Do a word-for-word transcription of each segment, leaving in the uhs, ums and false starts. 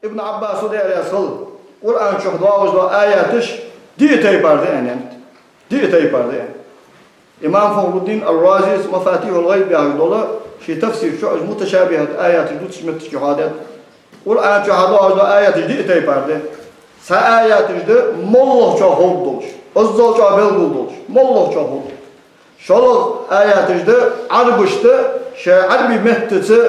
Ибн Ӏаббаса, Даьла раьза хилва, Къуръан чу доагӀаш дола аяташ диъ тайпара да аьннад. Диъ тайпара да аьннад. Имам Фахруддин ар-Рази «Мафатихьул-гӀайб» яхаш долча ший тафсира чу уж муташабихьат аяташ дувцача метташка хьоадаьд. Къуръан чу доагӀаш дола аяташ диъ тайпара да. Цхьа аяташ да моллагӀчоа ховргдолаш, иззал чӀоагӀа белгалдолаш, моллагӀчоа ховргдолаш. ШоллагӀа аяташ да Ӏарбашта шоай Ӏарбий меттаца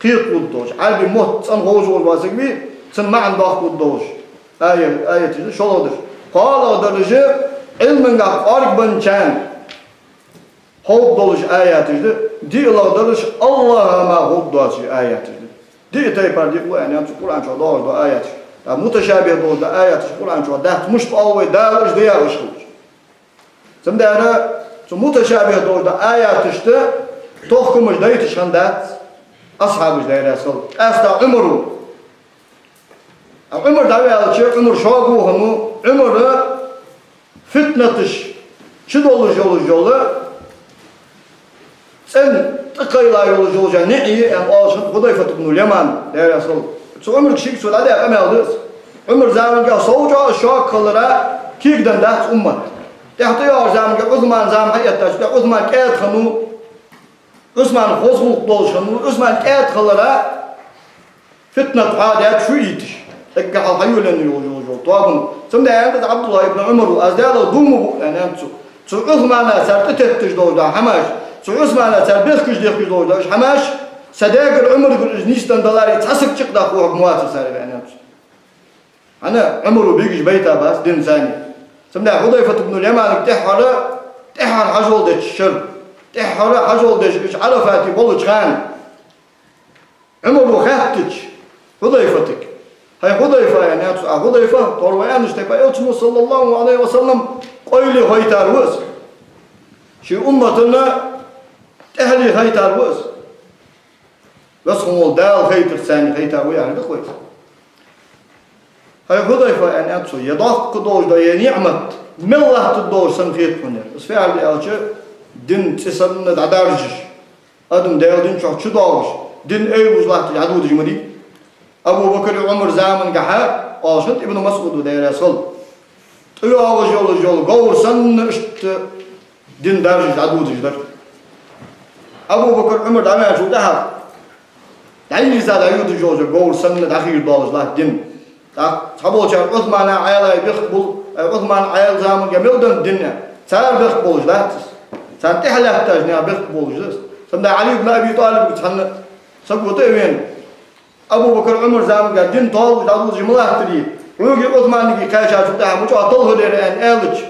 кхетаргдолаш, Ӏарбий мотт цӀена ховш вола саг вий, цун маӀан дохкаргдолаш. Ая-, аяташ да шоллагӀдараш. КхоалагӀдараш Ӏилманга кӀоаргбенначарна ховргдолаш аяташ да, диълагӀдараш АллахӀа мара ховргдоацаш аяташ да. Диъ тайпара да аьннад цо Къуръан чу доагӀаш дола аяташ. ТӀаккха муташабихь долаш дола аяташ Къуръан чу дац, мишта оал вай, Дала уж да яхаш хилча. Цудухьа цу муташабихь долаш дола аяташта тохкамаш дайташ хиннадац асхьабаш, Даьла раьза хилва. Къаьстта Ӏумар ва. Ӏумар дӀаваьлча, Ӏумар шога ва хиннав, Ӏумара фитнаташ чудолаш йолаш йола, цӀен тӀакхайла йолаш йола ниӀ я, аьнна оалаш хиннад Хьузайфат ибн Ямана, Даьла раьза хилва. Цу Ӏумарга шийга цо дӀадаь къамаьл да из. Ӏумара заманга сов чӀоагӀа шога хиларах кегаденнадац уммат. ТӀехьа тӀайоагӀача заманга, Ӏусмана зама хьаэттача, тӀехьа Ӏусман кӀаьда хиннав, Ӏусман хоза гӀулакх долаш хиннав, Ӏусман кӀаьда хиларах фитнат хьадаьд шу ийташ. Эггара хьалха хьайоалаенна йолаш йола тоабан. Цудухьа аьннад Ӏабдуллахь ибн Ӏумара, аз Даьлах дув ма буъ, аьннад цо. Цу Ӏусмана цар тӀатетташ долаш дола хӀамаш, цу Ӏусмана цар бехкаш дехкаш долаш дола уж хӀамаш, са даьгара Ӏумарагара уж нийсденна даларе, цхьа саг чакхдаккха вохарг ма вацар царех, аьннад цо. ХӀана, Ӏумара бегаш байтабац дин царна. Цудухьа Хьузайфат ибн Яманага тӀеххьара, тӀеххьара хьажол деча шера, тӀеххьара хьажол деш уж Ӏарафате болча хана, Ӏумара хаьттача Хьузайфатага: «ХӀай Хьузайфа, — аьннад цо, — а Хьузайфа, тхьовра вай аьннача тайпара, Элчано, саллаллахӀу Ӏалайхи ва саллам, къойле хойтар ва из. Ший уммата тӀехьале хойтар ва из. Веза хинна вола Дала хойтар царна хойтар ва, яхар да-кх вай из. ХӀай Хьузайфа, — аьннад цо, — ер доккха долаш дола ер ниӀмат мел латтаргдолаш санна хет хьона ер. Из фу яхар да аьлча, дин цӀи санна дӀадаржаш, адам Даьла дина чу чудоагӀаш, дин эвлаш латташ Ӏододаш ма дий». Абу Бакр, Ӏумара замангахьа, оалаш хиннад Ибн МасӀуда, Даьла раьза хилва, тӀайоагӀаш йолаш йола говр санна иштта дин даржаш Ӏододаш дар. Абу Бакр, Ӏумар дӀаваьнначул тӀехьагӀа дӀайийрза дӀайодаш йолаш йола говр санна дӀахийрдолаш латт дин. ТӀаккха цхьаболчар Ӏусмана Ӏаьлай бехк бул, ай, Ӏусмана Ӏаьлай заманга мел денна дин, цар бехк болаш дац из. Царна тӀехьа лаьттача наьха бехк болаш да из. Цудухьа Ӏали ибн Аби ТӀалибага цхьан саго тӀа а вена, Абу Бакр, Ӏумара замангахьа дин тоалуш дӀадодаш ма латтарий, хьогеи Ӏусманагеи кхаьчачул тӀехьагӀа ма чӀоагӀа талхадер, аьнна, аьлча,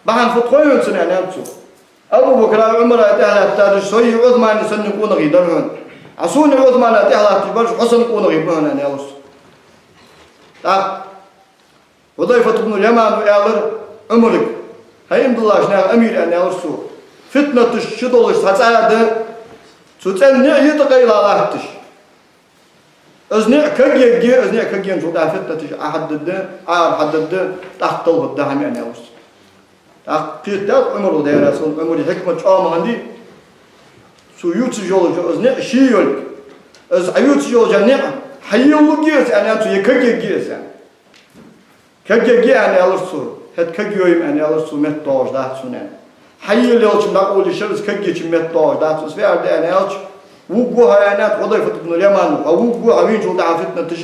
бахьан фуд хой хьона цун, аьннад цо. Абу Бакра, Ӏумара тӀехьа латтараш сои Ӏусмани санна къонахий дар хьона. А сони Ӏусмана тӀехьа латташ бараш хьо санна къонахий ба хьона, аьнна, аьлар цо. ТӀаккха Хьузайфат ибн Ямана аьлар Ӏумарага: «ХӀай иман диллача наьха амир, — аьнна, аьлар цо, — фитнаташ чудолаш цхьа цӀа да, цу цӀен ниӀ я тӀакхайла латташ. Из ниӀ кагъергья, из ниӀ кагъенначул тӀехьагӀа фитнаташ Ӏохьаддадда, Ӏоарахьаддадда, тӀаккха талхадда хӀама», — аьнна, аьлар цо. ТӀаккха кхетадаьд Ӏумара, Даьла раьза хилва, Ӏумара хьикмат чӀоагӀа ма хиннадий, цо ювцаш йолаш йола из ниӀ ше йолга, из Ӏа ювцаш йолча ниӀ хьаелларгья из, аьнна, цо, е кагъергья из, аьнна. «Кагъергья, — аьнна, аьлар цо, — хӀаьта кагъйой-м, — аьнна, аьлар цо, — метта доагӀаш дац хьона, — аьнна. Хьаеллача метта доагӀаш дац, кагъеча метта доагӀаш дац. Из фу яхар да, — аьнна, аьлча, — вувргва хьо, — аьннад Хьузайфат ибн Ямана, — хьо вувргва, хьо вийначул тӀехьагӀа фитнаташ,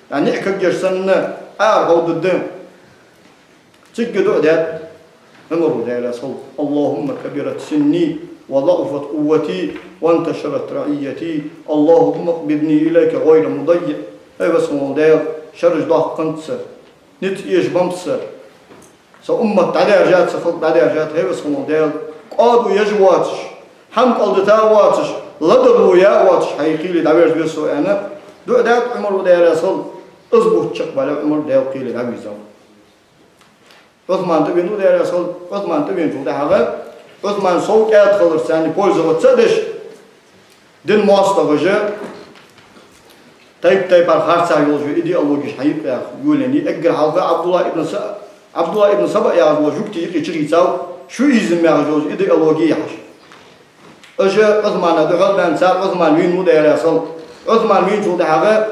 а, ниӀ кагъеш санна, Ӏоарахьоргда». Цига дуӀа даьд Ӏумара, Даьла раьза хилва: «اللهم كبرت سني وضعفت قوتي وانتشرت رعيتي، اللهم اقبضني إليك غير مضيع». ХӀай Веза хинна вола Даьла, шераш доккха хиннад са, низ эша ба-м са, са уммат дӀадаьржад, са халкъ дӀадаьржад, хӀай Веза хинна вола Даьла, кӀоадо еш воацаш, хӀама кӀалдита воацаш, ладувгӀа а воацаш, хьай кхеле дӀаверзаве со, аьнна, дуӀа даьд Ӏумара, Даьла раьза хилва. Из бутт чакхбаьлар Ӏумар, Даьла кхеле дӀавийрзав. Ӏусман тӀавенав, Даьла раьза хилва, Ӏусман тӀавеначул тӀехьагӀа, Ӏусман сов кӀаьда хиларца царна пользоваться а деш, дина моастагӀаша тайп-тайпара харцахьа йолаш йола идеологеш хьайийкъа яха йолаеннай. Эггара хьалха Ӏабдуллахь ибн Са-, Ӏабдуллахь ибн Саба яхаш вола жугти юкъе чуийцав шуизм яхаш йола идеологи яхаш. Уж Ӏусмана духьал баьнна, цар Ӏусман вийнав, Даьла раьза хилва. Ӏусман вийначул тӀехьагӀа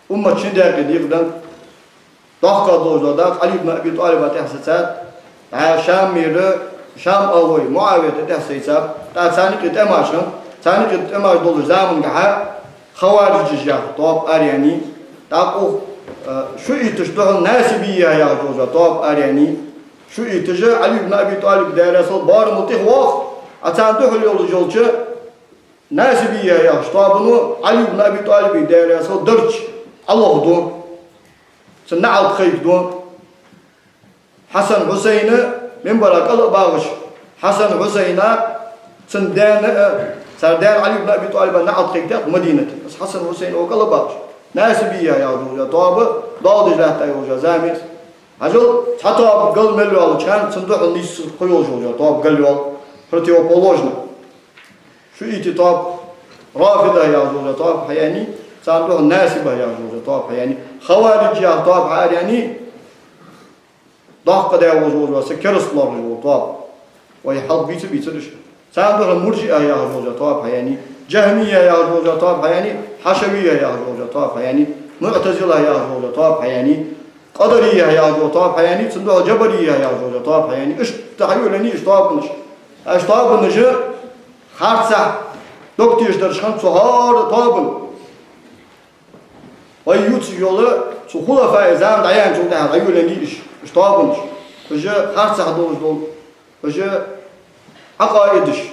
уммат шин даькъе декъадаьд, доккха долаш дола дакъа Ӏали ибн Аби ТӀалиба тӀехьа сецад, тӀаккха Шам мера, Шам алой МуӀавията тӀехьа сецаб, тӀаккха царна юкъе тӀемаш хиннаб, царна юкъе тӀемаш долча замангахьа хаварижаш яха тоаба араяьннай, тӀаккха укх, э, шиӀиташта духьал Насибия яхаш йола тоаба араяьннай. ШиӀиташ Ӏали ибн Аби ТӀалиба, Даьла раьза хилва, барамал тӀехвоах, а царна духьал йолаш йолча Насибия яхача тоабано Ӏали ибн Аби ТӀалиба, Даьла раьза хилва, дарча Ӏолохду, цун наӀалт кхайкаду. Хьасан-Хьусайна минбара кӀал а багӀаш, Хьасан-Хьусайна, цун даьна а, цар даьна Ӏали ибн Аби ТӀалибана наӀалт кхайкадаьд Мадинате. Из Хьасан-Хьусайн укх кӀал а багӀаш, Насибия яхаш йола тоаба доал деш латта йолаш замес. Хьажал, цхьа тоаба гал мел йоалача хана цунна духьал нийсса кхы йолаш йола тоаба гал йоал, противоположно. ШиӀитий тоаба, Рафида яхаш йола тоаба хьаяьннай, царна духьал Насиба яхаш йола тоаба хьаяьннай, хавариж яха тоаба хьаараяьннай, доккха даь волаш вола саг, кераста лоархӀаш вола тоаба. Вай хьалха бийца-бийцар уж. Царна духьал МуржиӀа яхаш йола тоаба хьаяьннай, Джахмия яхаш йола тоаба хьаяьннай, Хьашавия яхаш йола тоаба хьаяьннай, МуӀтазила яхаш йола тоаба хьаяьннай, Къадария яхаш йола тоаба хьаяьннай, цунна духьал Джабария яхаш йола тоаба хьаяьннай. Иштта хьайоалаяьннай уж тоабанаш. Уж тоабанаш харцахьа дог тешаргдараш хиннаб цу хӀара тоабан. Вай ювцаш йола, цу хулафаий зама дӀаяьнначул тӀехьагӀа дӀайоалаяьннай уж, уж тоабанаш. Уж харцахьа долаш дола, уж Ӏакъаидаш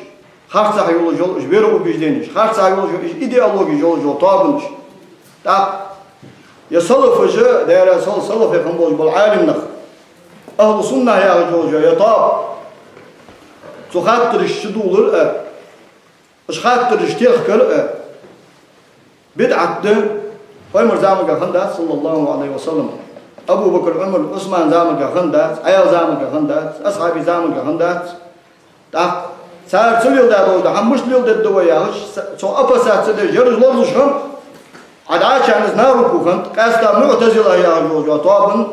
харцахьа йолаш йола, уж вероубежденеш харцахьа йолаш йола, уж идеологеш йолаш йола тоабанаш. ТӀаккха ер салафаш, Даьла раьза хилва, салафий хинна болаш бола Ӏалимнах, ахӀлу сунна яхаш йолаш йола ер тоаба, цу хаттарашта чудулар а, уж хаттараш техкар а бидӀат да. Пайхамара заманга хиннадац, صلى الله عليه وسلم. Абу Бакр, Ӏумар, Ӏусман заманга хиннадац, Ӏаьлий заманга хиннадац, асхьабий заманга хиннадац. ТӀаккха цар ца леладаь долаш дола хӀама мишта леладергда вай яхаш, цо опасаться деш, ераш лорадеш хиннаб. Ӏа дӀачарна из на руку хиннад, къаьстта МуӀтазила яхаш йолча тоабан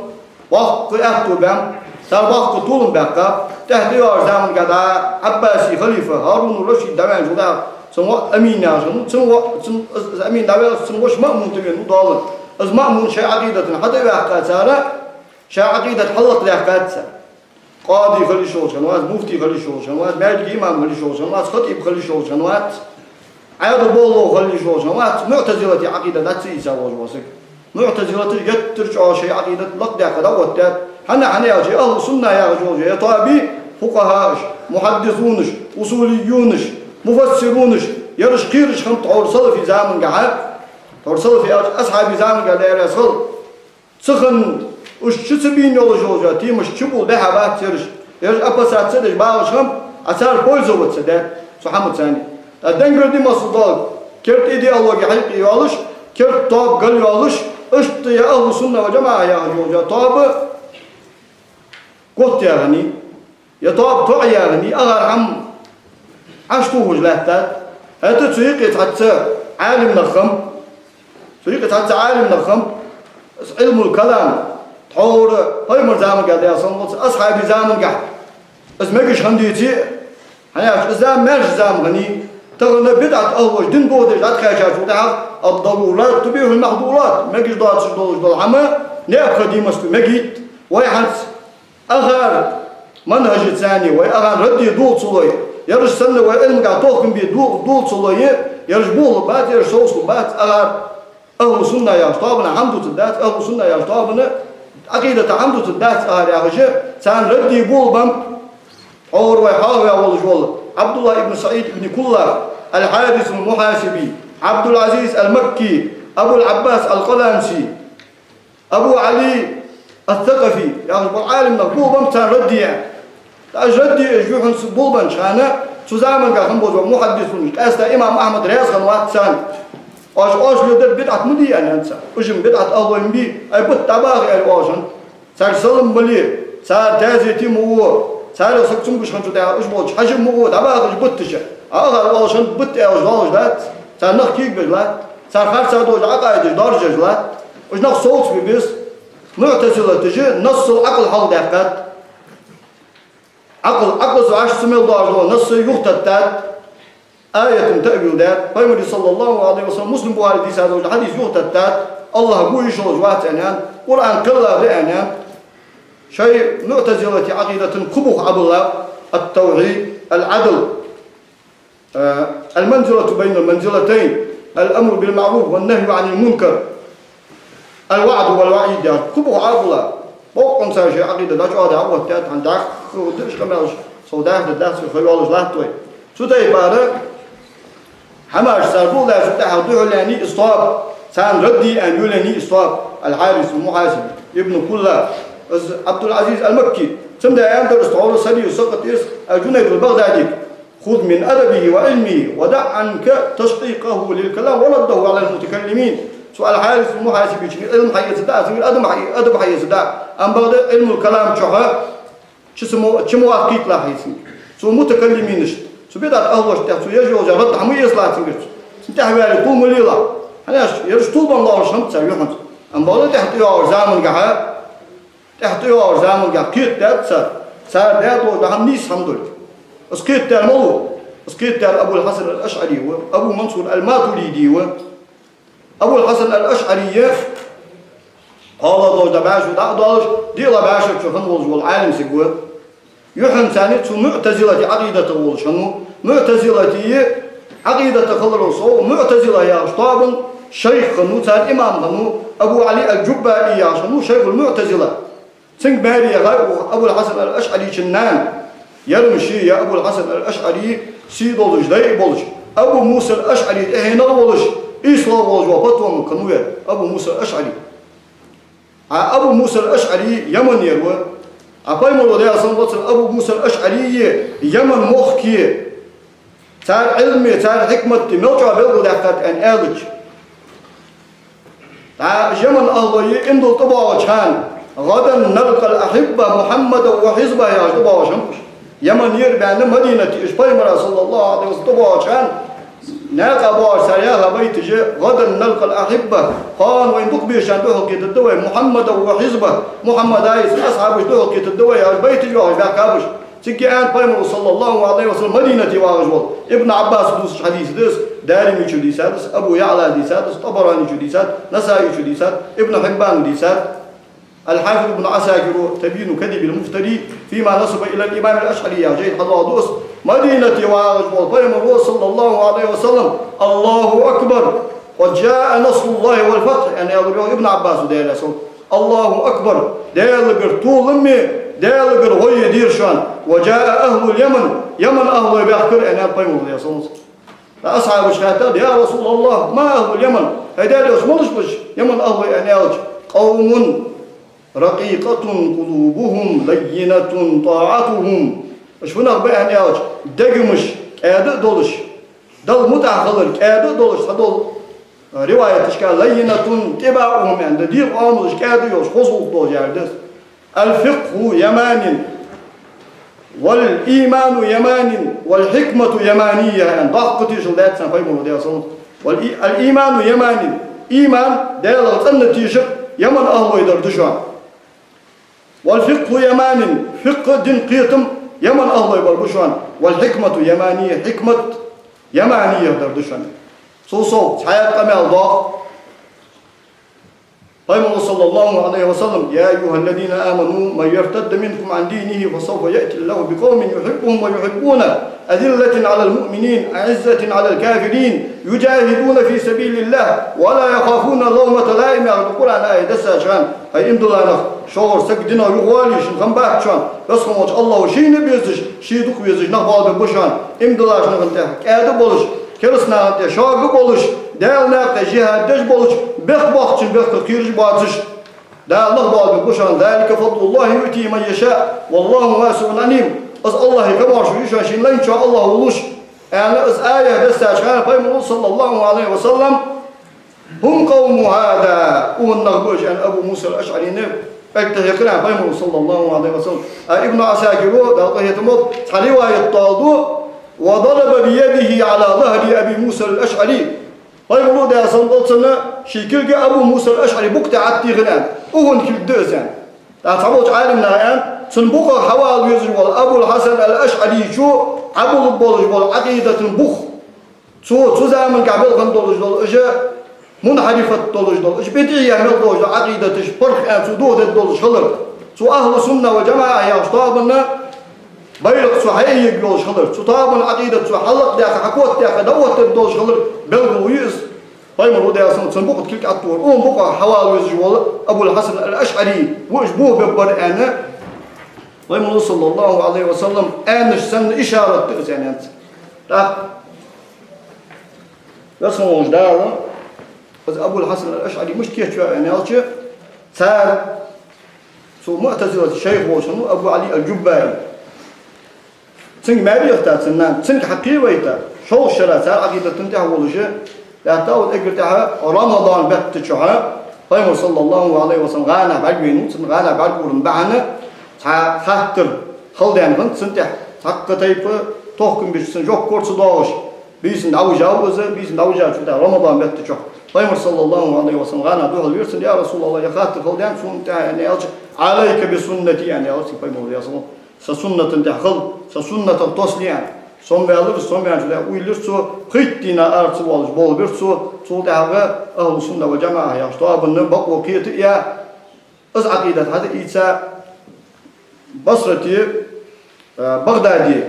боккха аьттув баьннаб, цар боккха толам баьккхаб. ТӀехьа тӀайоагӀача замангахьа дӀа Ӏаббасий халифа ХӀарун ар-Рашид дӀаваьнначул тӀехьагӀа цун воӀ Амин яхаш хиннав, цун воӀ, цун, из, из Амин дӀаваьлча цун воша Маъмун тӀавена ва доаллар. Из Маъмун шоай Ӏакъидатах хьатӀаваьккха цар, шоай Ӏакъидат хьаллакхдаьккхад цар. Къади хила йиш йолаш хиннавац, муфти хила йиш йолаш хиннавац, маьждига имам хила йиш йолаш хиннавац, хатӀиб хила йиш йолаш хиннавац, Ӏаьдал болалу хила йиш йолаш хиннавац, муӀтазилатий Ӏакъидат дац цу ийца волаш вола саг. МуӀтазилаташ геттара чӀоагӀа шоай Ӏакъидат лакхдаьккха дӀаоттадаьд. ХӀана, хӀана аьлча, ахӀлу сунна яхаш йолаш йола ер тоаба фукъахӀааш, мухьаддисунаш, усулийюнаш, муфассирунаш, ераш кхераш хиннаб тхьовра салафий замангахьа, тхьовра салафий аьлча асхьабий замангахьа, Даьла раьза хилва. Ца хинна, уж чу ца бийна йолаш йола темаш чубувла бехк бац ераш. Ераш опасаться деш багӀаш хиннаб, а цар пользоваться даьд цу хӀамаца. ТӀаккха денгара ди массадолча керда идеологи хьалкхийоалаш, керда тоаба галйоалаш, иштта ер ахӀлу сунна ва джамаӀа яхаш йола тоаба готта яханай, ер тоаба тоӀаяханай, агӀар хӀама Ӏаш тохаш латтад. ХӀаьта цу юкъе цхьацца Ӏалимнах хиннаб, цу юкъе цхьацца Ӏалимнах хиннаб, из Ӏилмул калам тхьовра пайхамара замангахьа, Даьла салам хилда цунна, асхьабий замангахьа из мегаш хиннадеций, хӀана аьлча из зама маьрша зама хиннай, тахан бидӀат ахӀлош дин дохадеш дӀатӀакхаьчачул тӀехьагӀа, الضرورات تبيح المحظورات, мегаш доацаш долаш дола хӀама, необходимость мегийт, вай хӀанз АгӀар манхӀажаца вай агӀан радди дулл ца лой, ераш санна вай Ӏилмага тохкам бе ду-, дулл ца лой, ераш бохалургбац, ераш совцалургбац, агӀар ахӀлу сунна яхача тоабана хӀама дувцаргдац, ахӀлу сунна яхача тоабана Ӏакъидата хӀама дувцаргдац, агӀар яхаш, царна радди болалургба. Хьовра вай хьоахаваь волаш вола Ӏабдуллахь ибн СаӀид ибн Куллах, аль-Хьарис аль-Мухьасиби, Ӏабдул-Ӏазиз аль-Макки, Абуль-Ӏаббас аль-Къаланси, Абу Ӏали ас-Сакъафи яхаш бола Ӏалимнах болалургба царна радди. ТӀаккха уж радди уж юххьанца болалургболча хана, цу заманга хинна болаш бола мухьаддисунаш, къаьстта имам Ахьмад раьза хиннавац царна. Оаш, оаш леладер бидӀат ма дий, аьннад цар. Уж-м бидӀат ахӀлой ма бий, ай, бутт дӀабаха, аьлар оаш. Царга салам бале, цар таьзете ма гӀо, царех саг цамогаш хинначул тӀехьагӀа уж болча хьажа ма гӀо, дӀабахача буттача. Ӏа агӀар оалаш хиннад бутт аьлча, доаллаш дац, цар нах кегабеш латт, цар харцахьа долча Ӏакъаидаш доаржадеш латт, уж нах совцабе беза. МуӀтазилаташа нассал Ӏакъл хьалхадаьккхад. Ӏакъл, Ӏакълаца вӀаши ца мел доагӀаш дола насс юхататтад. аятан таъвил даьд, Пайхамара, саллаллахӀу Ӏалайхи ва саллам, Муслим, Бухари дийцад, хьадис юхататтад, АллахӀ го йиш йолаш вац аьнна, Къуръан кхелла да аьнна, шоай муӀтазилата Ӏакъидатан кхо бух Ӏобилла: التوحيد، العدل، المنزلة بين المنزلتين، الأمر بالمعروف والنهي عن المنكر، الوعد والوعيد яхаш кхо бух Ӏобилла. Боккъонца шоай Ӏакъида дӀачӀоагӀа дӀаоттадаьд, хӀанз дӀахо деш къамаьлаш, сов дӀахо дац, хьайоалаш латт вай. Цу тайпара хӀамаш цар бул даьчул тӀехьагӀа духьалъяьннай из тоаба, царна радди аьнна йолаеннай из тоаба: Аль-Хьарис аль-Мухьасиби, Ибн Куллаб, из Ӏабдул-Ӏазиз аль-Макки. Цамда аьннадар из тхьовра, сарию сакъат из, Аль-Джунайд аль-БагӀдадига: خذ من أدبه وعلمه ودع عنك تشقيقه للكلام ورده على المتكلمين. Цу Аль-Хьарис аль-Мухьасибичунга Ӏилма хьаэца да, цунгара адаб хьа-, адаб хьаэца да. Амма бакъда Ӏилмул-калам чухьа чу ца мо-, чу ма ваккхийталахь из цунга. Цу мутакаллиминашта, цу бидӀат ахӀлошта тӀехьа, цу еш йолча рад хьа ма эцалахь цунгара цо. Цунна тӀехьаваьле тӀулг ма лелалахь. ХӀана аьлча ераш тулбан лоархӀаш хӀама да цар юххьанца. Амма бакъда тӀехьа тӀайоагӀача замангахьа, тӀехьа тӀайоагӀача замангахьа кхетадаьд цар, цар даь долаш дола хӀама нийса хӀама долга. Из кхетадаьр малув? Из кхетадаьр Абул-Хьасан аль-АшӀари ва, Абу Мансур аль-Матуриди ва. Абул-Хьасан аль-АшӀари, кхоалагӀа долаш дола бӀаь шу дӀа а доалаш, диълагӀа бӀаьшерчо хинна волаш вола Ӏалим саг ва. Юххьанца цо муӀтазилата Ӏакъидатах волаш хиннав. МуӀтазилата Ӏакъидатах хиларал совгӀа, муӀтазила яхача тоабан шайх хиннав, цар имам хиннав, Абу Ӏали аль-Джуббаи яхаш хиннав, шайхул-муӀтазила. Цунга маьре яхай укх Абул-Хьасан аль-АшӀаричун нана. Ер-м ше, ер Абул-Хьасан аль-АшӀари, сий долаш, дай а болаш, Абу Муса аль-АшӀари тӀехьенах а волаш, ийслагӀа волаш вола патван кхаьннав ер Абу Муса аль-АшӀари. Ӏа Абу Муса аль-АшӀари Яманера ва. Ӏа Пайхамара, Даьла салам хилда цунна, Абу Муса аль-АшӀарии Яман мохкии, цар Ӏилмеи, цар хьикматеи мел чӀоагӀа белгалдаьккхад аьнна аьлча, ТӀаккха Яман ахӀлой иман дилла тӀабоагӀача хана: غدا نلقى الأحبة محمدا وحزبه яхаш тӀабоагӀаш хиннаб уж. Яманера баьнна Мадинате уж Пайхамара, саллаллахӀу Ӏалайхи ва саллам, тӀабоагӀача хана, наькъа боагӀаш цар яха байташ: غدا نلقى الأحبة, кхоана вайна дукха безачарна духьалкхетаргда вай, محمدا وحزبه, Мухьаммадаи цун асхьабашта духьалкхетаргда вай яхаш байташ йоахаш баьхкаб уж. Цига аьннад Пайхамара, саллаллахӀу Ӏалайхи ва саллам, Мадинате вагӀаш вола. Ибн Ӏаббаса дувцача хьадиса да из, Даримечо дийцад из, Абу ЯӀлас дийцад из, ТӀабаранечо дийцад, Насаичо дийцад, Ибн Хьиббана дийцад. Аль-Хьафиз Ибн Ӏасакира «تبيين كذب المفتري فيما نسب إلى الإمام الأشعري» яхача жайна хьадоаладу из. Мадинате вагӀаш вола Пайхамара, саллаллахӀу Ӏалайхи ва саллам: «الله أكبر، قد جاء نصر الله والفتح», аьнна аьлар йоах Ибн Ӏаббаса, Даьла раьза хилва цунна. «الله أكبر», Даьлагара толаме, Даьлагара гӀо е дера шоана. «وجاء أهل اليمن», Яман ахӀлой баьхкар, аьннад Пайхамара, Даьла салам хилда цунна. Асхьабаша хаьттад: «يا رسول الله، ما أهل اليمن؟» ХӀай Даьла Элча, малаш ба уж Яман ахӀлой, аьнна аьлча: «قوم رقيقة قلوبهم لينة طاعتهم». Уж фу нах ба аьнна аьлча, дегамаш кӀаьда а долаш, Далла мутӀахьа хилар кӀаьда а долаш, цхьадолча риваяташка «لينة طباعهم» аьнна да, дегӀа оамалаш кӀаьда йолаш, хоза гӀулакх долаш яхар да из. «الفقه يماني، والإيمان يماني، والحكمة يمانية», аьнна, доккха тешал даьд царна Пайхамара, Даьла салам хилда цунна. «والإي-، الإيمان يماني», иман, Даьлах цӀена тешар Яман ахӀлой дар да шоана. «والفقه يماني», фикъхӀ, дина кхетам Яман ахӀлой бар ба шоана. «والحكمة يمانية», хьикмат Яманех дар да шоана. Цул совгӀа цхьаькха къамаьл доагӀа. Пайхамара, саллаллахӀу Ӏалайхи ва саллам: «يا أيها الذين آمنوا من يرتد منكم عن دينه فسوف يأتي الله بقوم يحبهم ويحبونه، أذلة على المؤمنين، أعزة على الكافرين، يجاهدون في سبيل الله ولا يخافون لومة لائم», яхаш да Къуръана аят даьссача хана. ХӀай иман дилла нах, шугара саг динах юхавоале, шун хам бац шоана, Веза хинна волча АллахӀо шийна безаш, ший дукха везаш нах болабергба шоана, иман диллача наха тӀа кӀаьда болаш, кераста наха тӀа шога болаш, Даьла наькъа тӀа жихӀад деш болаш, бехк боаккхачун бехках кхераш боацаш. Дала нах болабергба шоана. «ذلك فضل الله يؤتيه من يشاء والله واسع عليم». Из АллахӀа камаьршо я шоана, шийна лайначоа АллахӀа луш, аьнна, из аят даьссача хана Пайхамара, саллаллахӀу Ӏалайхи ва саллам: «هم قوم هذا», укхун нах ба уж, аьнна, Абу Муса аль-АшӀарийна кӀалта хьекхар Пайхамара, саллаллахӀу Ӏалайхи ва саллам. А Ибн Ӏасакира, Дала къахетам болба, цхьа риваят доаладу: «وضرب بيده على ظهر أبي موسى الأشعري». Пайхамара, Даьла салам хилда цунна, ший кулга Абу Муса аль-АшӀарий букъ тӀа Ӏаттийхар, аьнна. Укхун кулг да из, аьнна. ТӀаккха цхьаболча Ӏалимнаха аьннад, цун букъах хьавала везаш вола Абул-Хьасан аль-АшӀарийчо Ӏобилларгболаш бола Ӏакъидатан бух, Цо цу заманга белхан долаш дола, уж мунхьарифат долаш дола, уж бидӀия мел долаш дола Ӏакъидаташ паргӀата цо дохадергдолаш хилар. Цо ахӀлу сунна вал джамаӀа яхаш тоабанна байракх цо хьаэца йолаш хилар. Цу тоабан Ӏакъидат цо хьалакхдаьккха, хьакотдаьккха, дӀаоттадергдолаш хилар белгало я из. Пайхамара, Даьла салам хилда цунна, цун букъа тӀа кулг Ӏоттавора, цун букъа хьавала везаш вола Абул-Хьасан ал-АшӀари ва уж бохабергбар аьнна, Пайхамара, саллаллахӀу Ӏалайхи ва саллам, аьннача санна ишарат да из аьнна. ТӀаккха Веза хинна волча Дала, из Абул-Хьасан ал-АшӀари мишта кийчваьв аьнна аьлча, цар, цу муӀтазилата шайх волаш хиннав Абу Ӏали ал-Джуббари. Цунга маьре яхийта цун нана, цунга хьакхийвайта, шоллагӀча шера цар Ӏакъидата тӀа волаш, лаьттав эггара тӀехьа Рамадан бетта чухь, Пайхамар, саллаллахӀу Ӏалайхи ва саллам, гӀанахьа бӀаргавайнав, цун гӀанахьа бӀаргаварах бахьан, цхьа хаттар хала даьнна хиннад цун тӀа, цхьаккха тайпа тохкам беш цун жоп кора ца доагӀаш. Бийсан дӀавижав из, бийсан дӀавижача тӀехьа Рамадан бетта чухь Пайхамар, саллаллахӀу Ӏалайхи ва саллам, гӀанахьа духьалвера цунна: «Я РасулаллахӀ, ер хаттар хала даьннад сона тӀа», аьнна аьлча, «Ӏалайка би суннати», аьнна аьлар цунга Пайхамара, Даьла салам хилда цунна, са суннатах тӀехьа хила, са суннатах тосале, аьнна. Сомаваьлар, сомаваьнначул тӀехьа уйла йир цо, пхийтта дийнахьа ара ца воалаш болабир цо, цул тӀехьагӀа ахӀлу сунна вал джамаӀа яхача тоабанна бокъо кхетаяь, из Ӏакъидат хьатӀаийца, Басрате, э, Багдаде,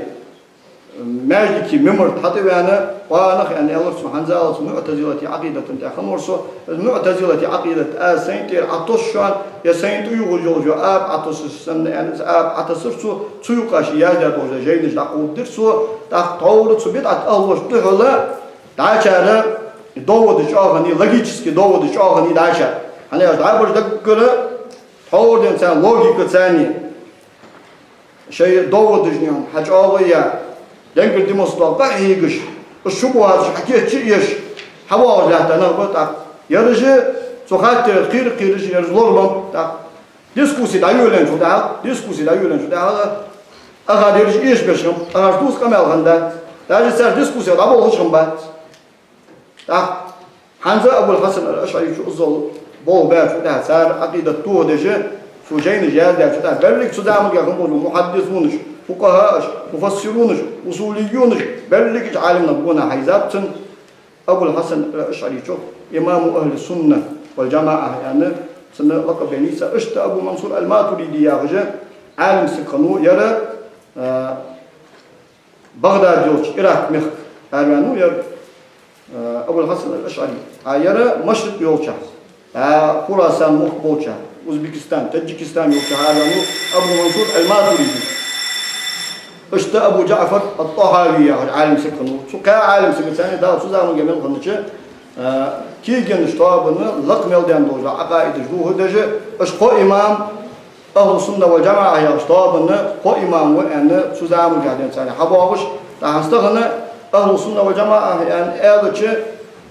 э, маьждиге мимбар тӀа хьатӀавена, къонах, аьнна аьлар цо, хӀанзалца муӀтазилата Ӏакъидата тӀа хиннавар со, из муӀтазилата Ӏакъидат аз сайна тӀера Ӏотосс шоана, е сайна тӀаювхаш йола аба Ӏотоссаш санна, аьнна, из аба Ӏотассар цо, цу юкъе ший яздаь дола жайнаш дӀакховдадир цо, тӀаккха тхьовра цу бидӀата ахӀлошта духьала дӀачар доводаш чӀоагӀа хиннай, логически доводаш чӀоагӀа хиннай дӀачар. ХӀана аьлча дӀабараш даггара тхьовра денз царна логика царна, шоай доводашна хьачӀоагӀо яь, денгара димас дола къа хьегаш, уж шубухӀаташ хьакийчъеш, хьавоагӀаш лаьтта нах ба тӀаккха. Ераш цу хаттарах кхера-кхераш, ераш лорабаьб тӀаккха. Дискусси дӀайолаенначул тӀехьагӀа, дискусси дӀайолаенначул тӀехьагӀа, акхар ераш эшабеш хиннаб, акхарца дувца къамаьл хиннадац. Даже цар дискуссех дӀаболхаш хиннабац. ТӀаккха хӀанз Абул-Хьасан ал-АшӀаречо иззал болх баьчул тӀехьагӀа, цар Ӏакъидат дохадеш, цо жайнаш яздаьчул тӀехьагӀа, берригаш цу заманга хинна болча мухьаддисунаш, фукъахӀаш, муфассирунаш, усулийюнаш, берригаш Ӏалимнах гонахьа хьийзаб цунна, Абул-Хьасан ал-АшӀаречох имаму ахӀли сунна вал джамаӀа аьнна, цунна лакъаб еннай цар. Иштта Абу Мансур ал-Матуриди яхаш Ӏалим саг хиннав, ер, а, Багдад йолча Ирак мехка араваьннав ер, э, Абул-Хьасан ал-АшӀари. А ер Машрикъ йолча, а Хурасан мохк болча, Узбекистан, Таджикистан йолча араваьннав Абу Мансур ал-Матуриди. Иштта Абу ДжаӀфар ат-ТӀахӀави яхаш Ӏалим саг хиннав. Цу кхаь Ӏалим сагаца цхьана Дала цу заманга мел хиннача, э, кегийча тоабанна лакха мел даьнна долча Ӏакъидаташ дохадеш, уж кхо имам, ахӀлу сунна вал джамаӀа яхача тоабанна кхо имам ва аьнна, цу заманга денз царна хьабоагӀаш, тӀаккха хӀанз тахан ахӀлу сунна вал джамаӀа аьнна аьлча,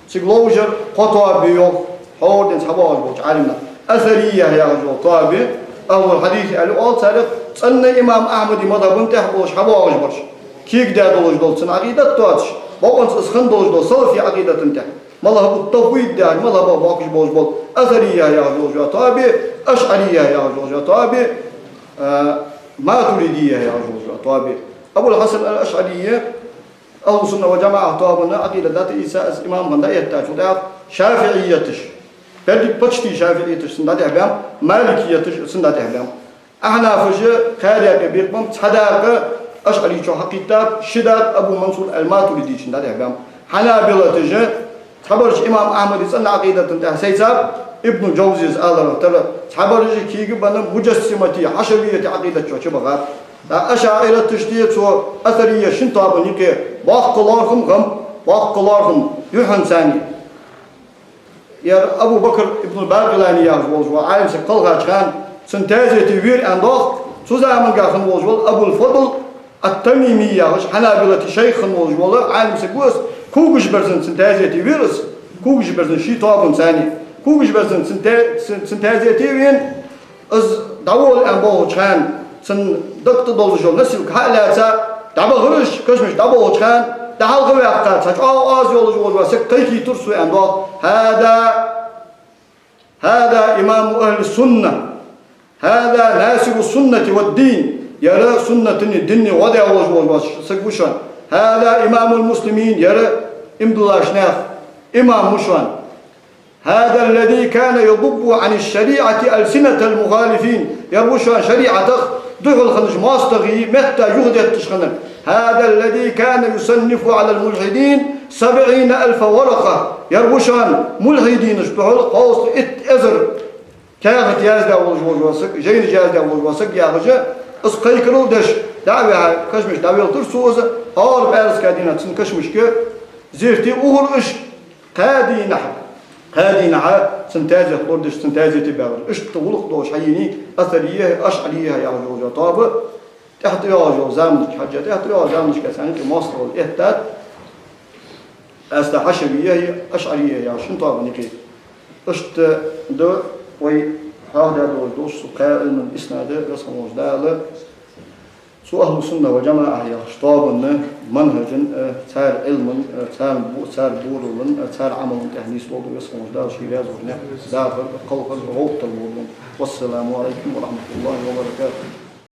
цига ловш яр кхо тоаба я йоах, тхьовра денз хьабоагӀаш болча Ӏалимнаха. Асария яхаш йола тоаба я, ахӀлул хьадис аьле оал царех, цӀена имам Ахьмада мазхӀаба тӀа болаш хьабоагӀаш бараш. Кегадаь долаш дола цун Ӏакъидат доацаш, бокъонца из хинна долаш дола салафий Ӏакъидата тӀа. МазхӀабу ттафвид яхача мазхӀабах боагӀаш болаш бола, Асария яхаш йола тоаба я, АшӀария яхаш йола тоаба я, а, Матуридия яхаш йола тоаба я. Абул-Хьасан ал-АшӀари ахӀлу сунна вал джамаӀа тоабанна Ӏакъидат дӀатӀаийца, из имам хинна дӀаэттачул тӀехьагӀа шафиӀияташ, берригаш почти шафиӀияташ цунна дӀатӀехьабаьб, маликияташ цунна дӀатӀехьабаьб. Ахьнафаша кхаьрга бекхам цхьа дакъа АшӀаречох хьакхийттаб, ши дакъа Абу Мансур ал-Матуридичунна дӀатӀехьабаьб. Хьанабилаташа цхьабараш имам Ахьмада цӀена Ӏакъидата тӀа сайцаб, Ибн Джавзес аларах тара, цхьабараш кегабенна муджассимати, хьашавияти Ӏакъидата чу бахаб. ТӀаккха ашаӀираташта цу Асария шин тоабан юкъе боккха лоархӀам хиннаб, боккха лоархӀам, юххьанца царна. Ер Абу Бакр ибн Бакъилани яхаш волаш вола Ӏалим саг кхелхача хана цунна таьзете вера аьнна доагӀа, цу заманга хинна волаш вола Абул-Фадл ат-Тамими яхаш, хьанабилата шайх хинна волаш вола Ӏалим саг ва из, когаш берзанна цунна таьзете вера из, когаш берзанна ший тоабанца цхьана, когаш берзанна цунна та-, цун-, цунна таьзете вена, из дӀаволла аьнна боагӀача хана, цун дакъа тӀа долаш йола носилка хьа а лаьца, дӀабахар уж, кашамашка дӀабоагӀача хана, дӀахьалхаваьккха, цхьа чӀоагӀа оаз йолаш волаш вола саг кхайкийтар цо аьнна доагӀа: «ХӀаза, хӀаза имаму ахӀли сунна, хӀаза насиру суннати ва ддин». Ер суннатани динни гӀо деш волаш вола саг ва шоана. «ХӀаза имамул муслимин», ер Иман долаш нах, имам ва шоана. هذا الذي كان يضب عن الشريعة ألسنة المخالفين. Ер ва шоана шариӀатах духьал хиннача моастагӀий метта юхадетташ хиннар. هذا الذي كان يصنف على الملحدين سبعين ألف ورقة. Ер ва шоана мулхьидинашта духьал кхузткъа итт эзар каьхат яздаь волаш вола саг, жайнаш яздаь волаш вола саг яхаш, из кхайкарал деш, дӀа а ваьхьа, кашамашка дӀавеллар цо из, хӀара пӀаьраска дийнахьа цун кашамашка зерате ухар уж, кхаь дийнахьа, кхаь дийнахьа цун таьзет лорадеш, цун таьзете баьлар. Иштта гӀулакх долаш хьайийнай Асарий, АшӀарий яхаш йола тоаба, тӀехьа тӀайоагӀаш йолча заманашка хьежжа, тӀехьа тӀайоагӀача заманашка царна юкъе моастагӀал эттад, Ӏаьса Хьашавий, АшӀарий яхаш шин тоабан юкъе. Иштта да вай хьоахадаь долаш дола цу кхаь Ӏилман иснад, Веза хинна волча Дала цу ахьлу сунна вал джамаӀа яхача тоабан манхӀажа а, цар Ӏилма а, цар бу-, цар буралла а, цар Ӏамала тӀа нийслолда Веза хинна волча Дала, ший раьза волча наькъа дахар, кхалхар, гӀовттар лолда. والسلام عليكم ورحمة الله وبركاته.